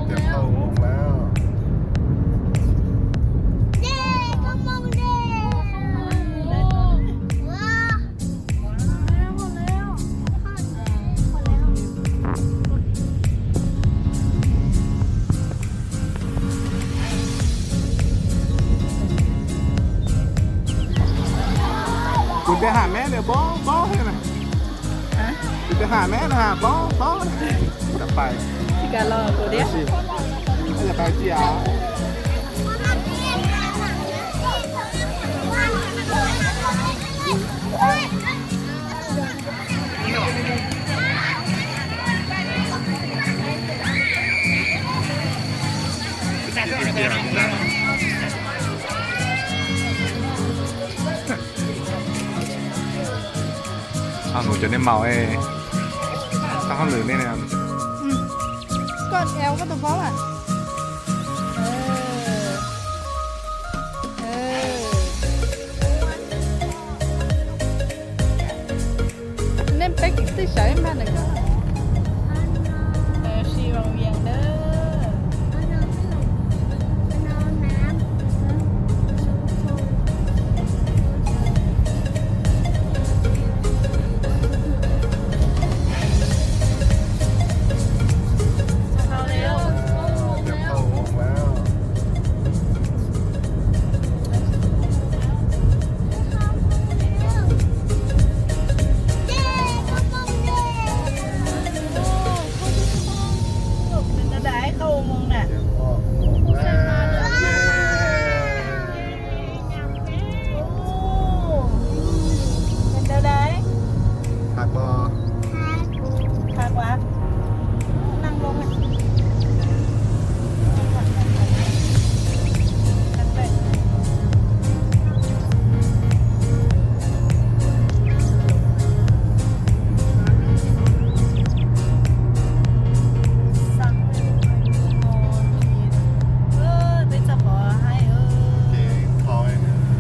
ຈະເຂົ້າອຸໂມງແລ້ວ ເຢ້ ເຂົ້າອຸໂມງແລ້ວ ວ້າ ຄຸນໄປຫາແມ່ເດີ ບໍ່ ບໍ່ ເຫັນນະ ຮະ ຊິໄປຫາແມ່ນະ ບໍ່ ບໍ່ ຈະໄປ ຊິກະລໍໂຕເດ ຊິ ຈະໄປຊິອາ ອ້າວ ໜູຈະໄດ້ເມົາເອ ຖ້າເຮົາລືມນີ້ນະ ອືມ ກອດແອວກໍຕົວເບົາອະ ເອີ ເອີ ເນັ້ນເປັກຕິດໃສ່ມານະກໍ ເອີ ຊີວັງວຽງເດີ. ເຂົ້າແລ້ວ ເຂົ້າໂຮງແລ້ວ ເປັນຈັ່ງໃດ ເຂົ້າອຸໂມງນະ? ໂອ້ ເປັນແນວໃດ? ຄັກບໍ່? ຄັກ ຄັກຫວາ? ນັ່ງລົງ ນັ່ງ ນັ່ງ ນັ່ງໄປ. ເອີ ເປັນສະເພາະໃຫ້ ເອີ ເກັ່ງຄອຍນະ ອໍ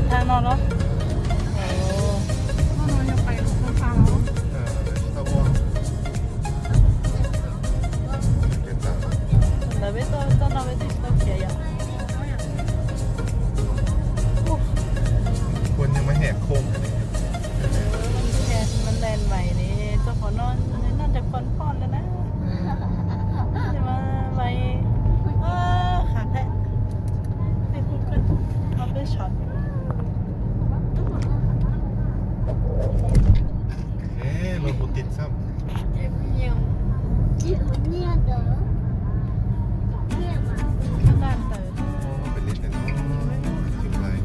ແຕ່ວ່າມັນຕ້ອງແບບ ທາງນອກເນາະ ໂອ້ ເອີ ລາເວໂຕ ຕອນລາເວໂຕ ເຂຍ ໂອ້ ຄົນຍັງມາແຫກໂຄ້ງກັນນີ້ ເອີ ມັນແລ່ນ ມັນແລ່ນໄວເດ້ ເຈົ້າຂອງນອນ ນອນຈາກຜ່ອນໆແລ້ວນະ ຈະມາໄວ ເອີ ຄັກແທ້ ໃຫ້ຄຸນເພິ່ນເອົາໄປຊັອດ. ເອີ ລົດບໍ່ຕິດຊ້ຳ ເອີ ເປັນລິດແຕ່ນ້ອຍ ສະບາຍ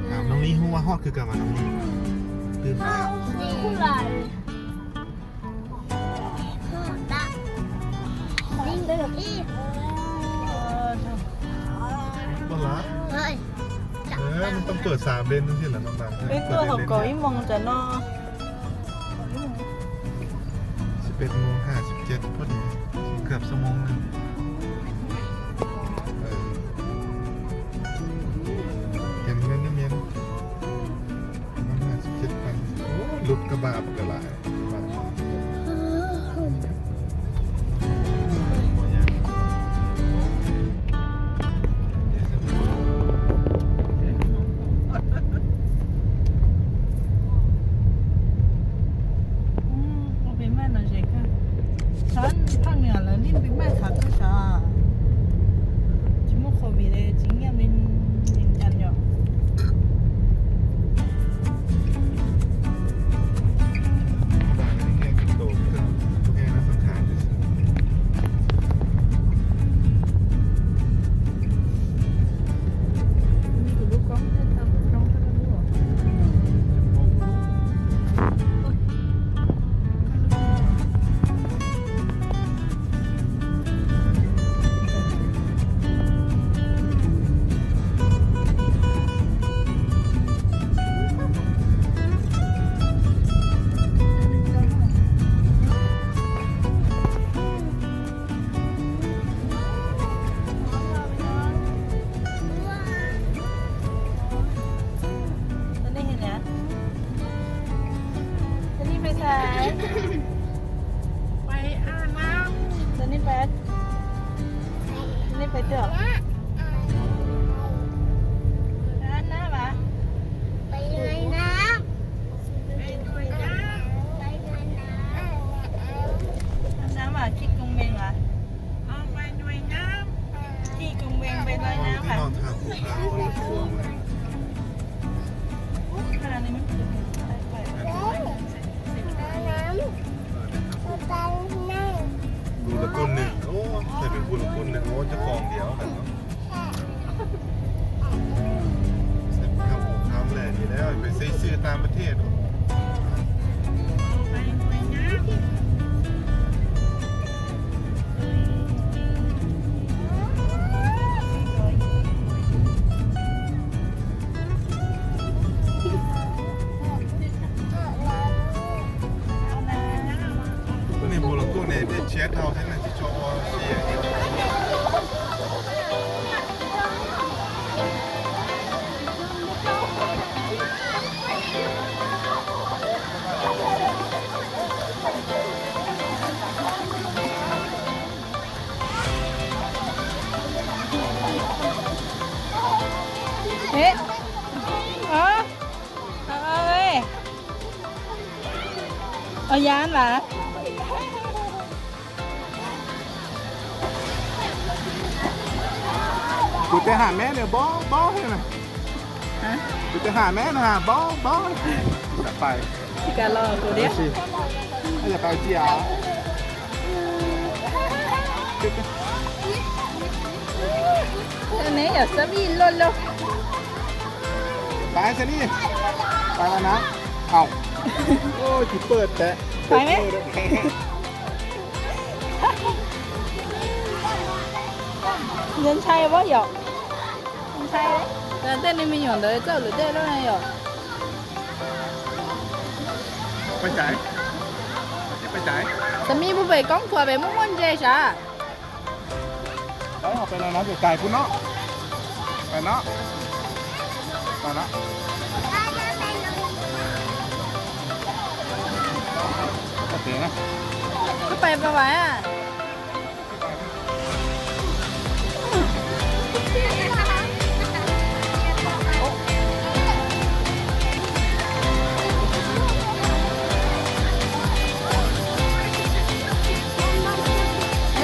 ອ້າວ ນ້ອງນີ້ຮູ້ວ່າຮອດຄືກັນວ່າ ນ້ອງນີ້ຕື່ນ ບໍ່ລະ ເອີ ມັນຕ້ອງເປີດສາມເລນຈັ່ງຊີ້ລະ ນ້ອງນາງ ເປັນຕົວຂອງເກົາອີ່ມອງຈະເນາະ ສິບເອັດໂມງຫ້າສິບເຈັດພໍດີ ເກືອບຊົ່ວໂມງໜຶ່ງ ເອີ ແກມເງິນນຳເມັນ ປະມານຫ້າສິບເຈັດພັນ ໂອ້ ລົດກະບະບັກກະຫຼາຍ. ເ ໄປອາບນ້ຳ ຕອນນີ້ໄປ ນີ້ໄປເທື່ອ ອາບນ້ຳຫວາ ໄປລອຍນ້ຳ ໄປລອຍນ້ຳ ອາບນ້ຳຫວາ ຂີ້ກົງເມັງຫວາ ອອກໄປລອຍນ້ຳ ຂີ້ກົງເມັງ ໄປລອຍນ້ຳຫວາ ຂະໜາດນີ້ມັນຄື ອາບນ້ຳ ໄປນ້ຳ ບູລະກຸນໜຶ່ງ ໂອ້ ໃສ່ເປັນບູລະກຸນໜຶ່ງ ໂອ້ ເຈົ້າຂອງດຽວກັນເນາະ ໃສ່ເປັນຄຳໂອຄຳແຫຼະ ນີ້ແຫຼະ ໄປໃສ່ຊື່ຕ່າງປະເທດ ໂຕນີ້ໂມໂຣໂກແນ່ເດ ເຊຍເທົ່າແທ້ນະ ຊິຊອກວ່າເຊຍ. ເອະ ອໍ ເອົາເອົາເວີຍ ເອົາຢ້ານຫວາ ກູໄປຫາແມ່ເດີ ບໍ່ ບໍ່ເຫັນນະ ຮະ ກູໄປຫາແມ່ນະ ບໍ່ ບໍ່ ຢ່າໄປ ຊິກະລໍກູເດ້ ຢ່າໄປເຈຍ ເອີ ນີ້ຢ່າສະບີໂລດໂລດ ໄປຊະນີ້ ໄປແລ້ວນະ ເອົ້າ ໂອ້ຍ ຊິເປີດແຕະ ໄປແມ່ ເງິນໃຊ້ບໍ່ຢອກ ເງິນໃຊ້ເດ້ ແຕ່ເຕັ້ນນີ້ມີຫຍັງເດີ ເຈົ້າຫຼືເຕັ້ນໂລດນະຢອກ ໄປໃສ ຊິໄປໃສ ສາມີບໍ່ໄປກ້ອງຂົວ ໄປມ່ວນໆເຈຊະ. ໄປ ເຮົາໄປແລ້ວນະ ໄກໆພຸ້ນເນາະ ໄປເນາະ ໄປເນາະ ໂອເຄນະ ຄືໄປບໍ່ໄຫວອະ.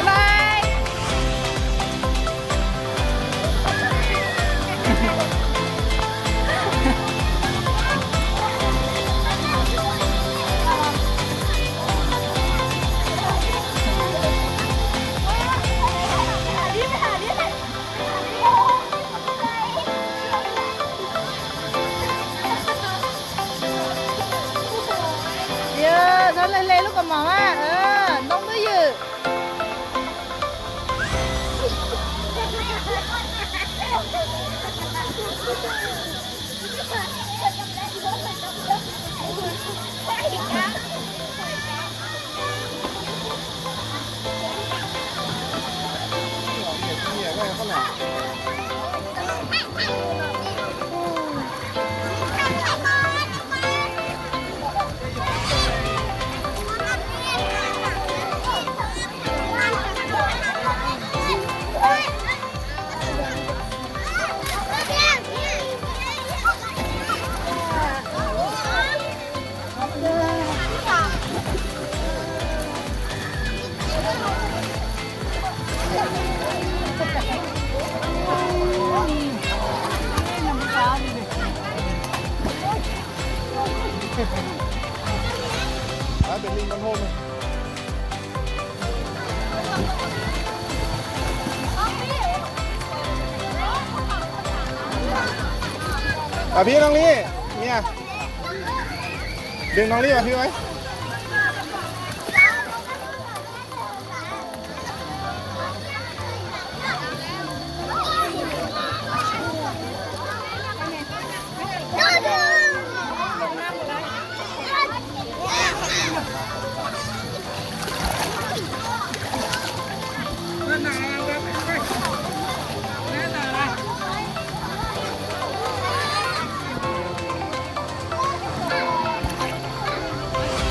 ບາຍບາຍ ເຢີ ເທົ່ານັ້ນແຫຼະ ລູກກະໝໍວ່າ ເອີ ນ້ອງບໍ່ຍື. ມາພີ່ນ້ອງລີ້ ເມຍ ດຶງນ້ອງລີ້ມາພີ່ໄວ້. ເ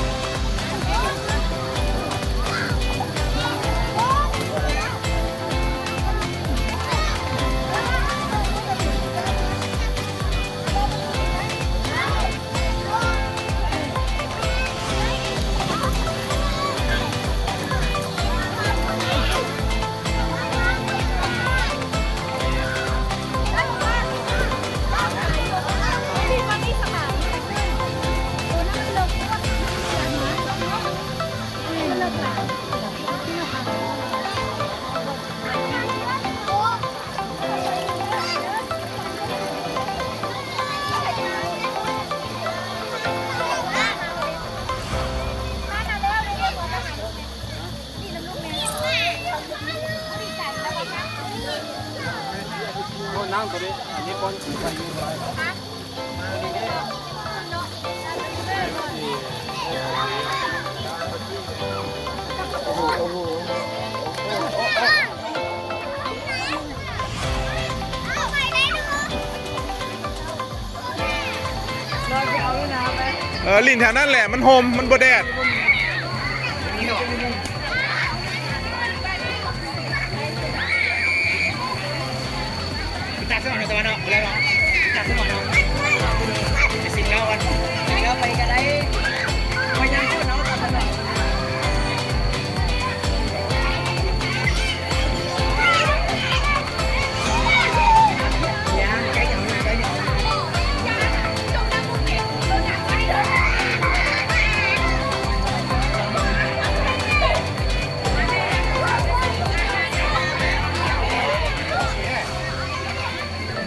ເອີ ຫຼິ້ນແຖວນັ້ນແຫຼະ ມັນຮົ່ມ ມັນບໍ່ແດດ.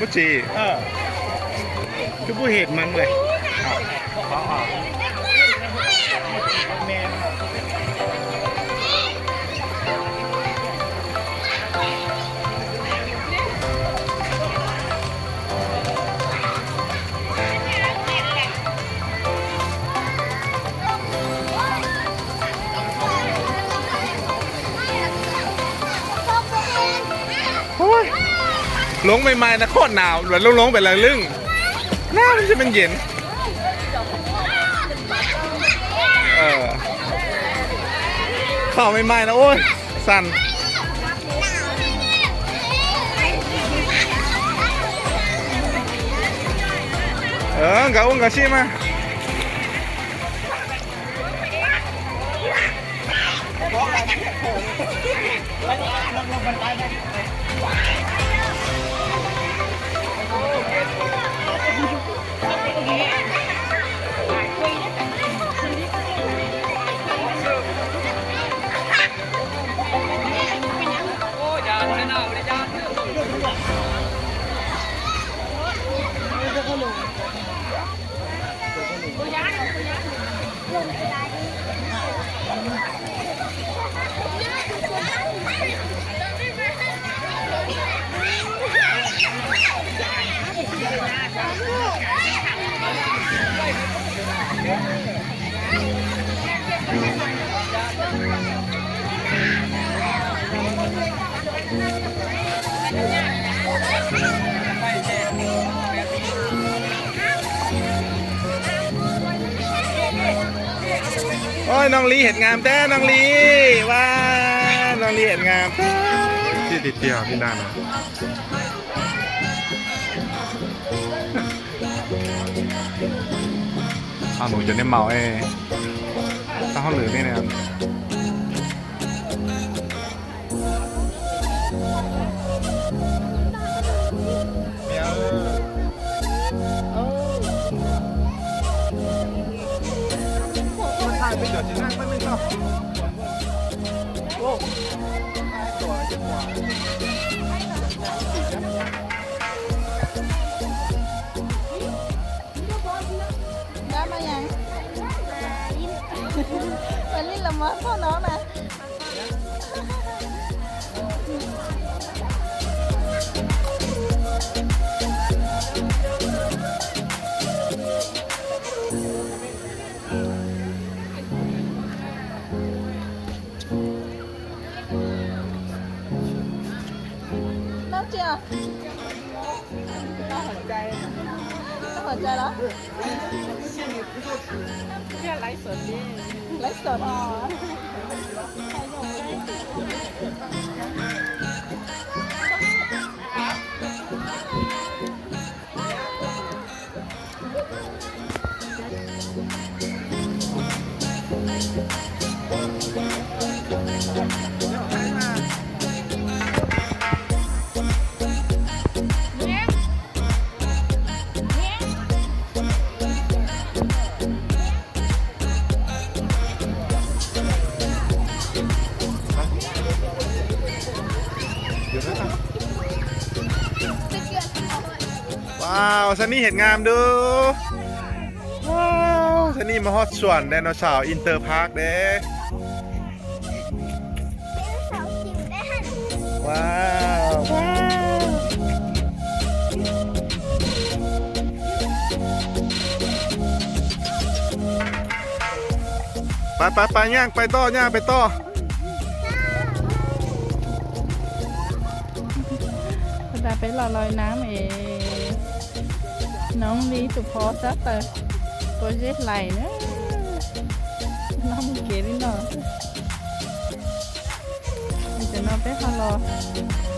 ບໍ່ຈີ ເອີ ຄືບໍ່ເຫັນມັນເລີຍ. ໂອ້ຍ ລົງໃໝ່ໆນະໂຄດໜາວ ແລ້ວລົງໄປແລ້ວລຶ້ງ ໜາວ ມັນຈະແມ່ນເຢັນ. ເອີ ເຂົ້າໃໝ່ໆນະ ໂອ້ຍ ສັ່ນ. ເອີ ກະອຸ້ງກະຊີມາ. ໂອ້ຍ ນ້ອງລີເຮັດງາມແທ້ ນ້ອງລີ ວ້າ ນ້ອງລີເຮັດງາມແທ້ ຊິຕິດຕຽວພີ່ນານະ. ເອົາ ໜູຈະໄດ້ເມົາເອ ຖ້າເຮົາເຫຼືອນີ້ນະ. ໄດ້ມາຫຍັງ? ມາຫຼິ້ນລະມອນພໍ່ນ້ອງນະ. ນ້ອງເຈຍ ຫົວໃຈ ຫົວໃຈເນາະ ໄລຟ໌ສົດເດ້ ໄລຟ໌ສົດ ອໍ. ວ້າວ ຊັນນີເຮັດງາມດູ. ວ້າວ ຊັນນີມາຮອດສວນໄດໂນເສົາອິນເຕີພາກເດ້. ໄດໂນເສົາຈິງໄດ້ຫັ້ນ. ວ້າວ ວ້າວ. ໄປໆໆ ຍ່າງໄປຕໍ່ ຍ່າງໄປຕໍ່. ເວລາໄປຫຼໍ່ລອຍນ້ຳເອ ນ້ອງລີຕຸພໍຊັກແຕ່ໂປເຈັດໄຫຼເນີ ນ້ອງເກລີເນາະ. ເດີນເນາະ ໄປເຮົາລໍ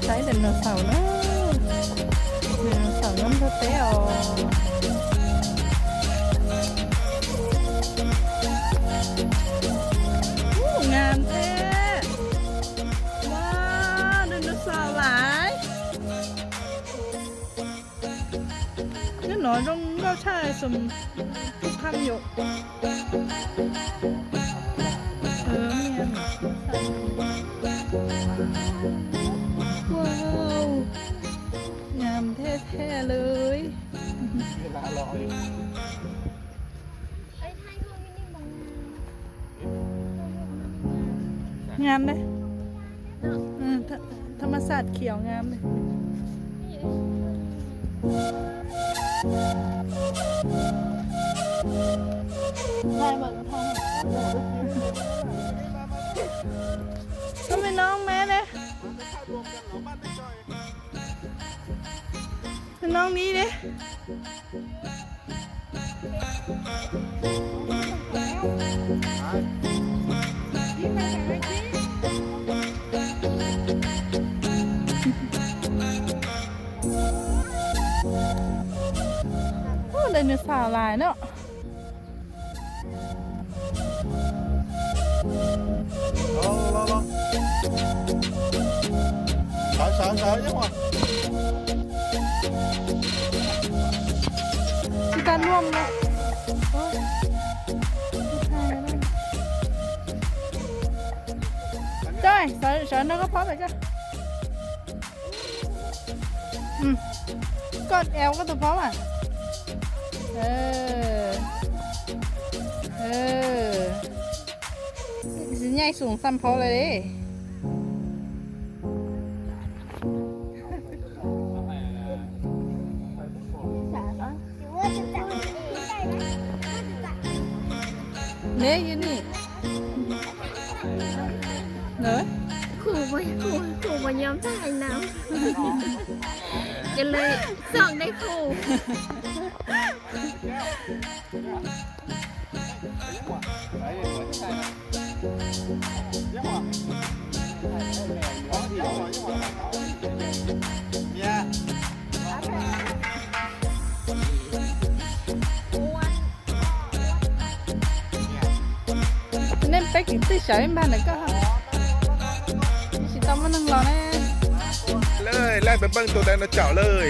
ໄຊໄດໂນເສົາເດີ ໄດໂນເສົານ້ຳເຕັມ. ໂອ້ ງາມແທ້ ວ້າວ ໄດໂນເສົາຫຼາຍ. ເດີນເນາະ ຕ້ອງເວົ້າຊ້າສົມທຸກຄຳຢູ່. ເອີ ແມ່ນ ວ້າວ ງາມແທ້ໆເລີຍ. ເວລາລໍຢູ່ ງາມເດ້ ເອີ ທະ ທຳມະຊາດຂຽວງາມເດ້. ຖ່າຍເບິ່ງ ຖ່າຍ ເອົາແມ່ນ້ອງແມ່ເດ້ ແມ່ນ້ອງນີ້ເດ້. ໂອ້ ໄດໂນເສົາຫຼາຍເນາະ. ລໍ ລໍ ລໍ ສາວ ສາວ ສາວ ຍັງວະ ຊິຕັດລວມເນາະ. ໂອ້ຍ ຈ້ອຍ ສາວ ສາວ ນັ້ນກໍພໍແລ້ວຈ້ອຍ. ອືມ ກອດແອວກໍຕົວພ້ອມອ່ະ. ເອີ ເອີ ຊິໃຫຍ່ສູງສ່ຳພໍແລ້ວເດ້. ເດ້ ຢູ່ນີ້ເດີ. ຄູບໍ່ ຄູ ຄູບໍ່ຍອມຖ່າຍນຳ ກໍເລີຍສ່ອງໄດ້ຄູ. ເນັ້ນໄປກິນຕື້ເຊົ້າບ້ານໃດກໍ ຊິຕ້ອງມານັ່ງລໍແນ່ເລີຍ ແລ່ນໄປເບິ່ງໂຕໄດໂນເສົາເລີຍ.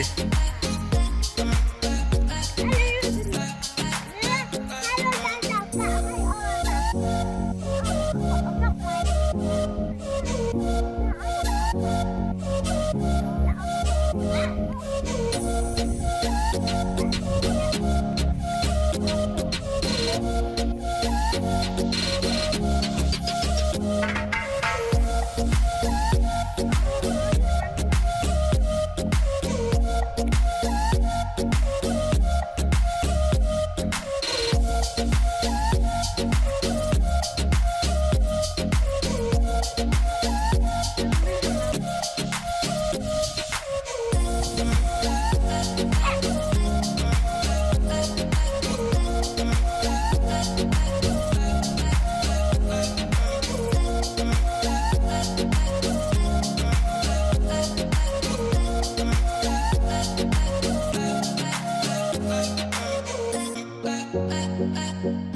ໂອ້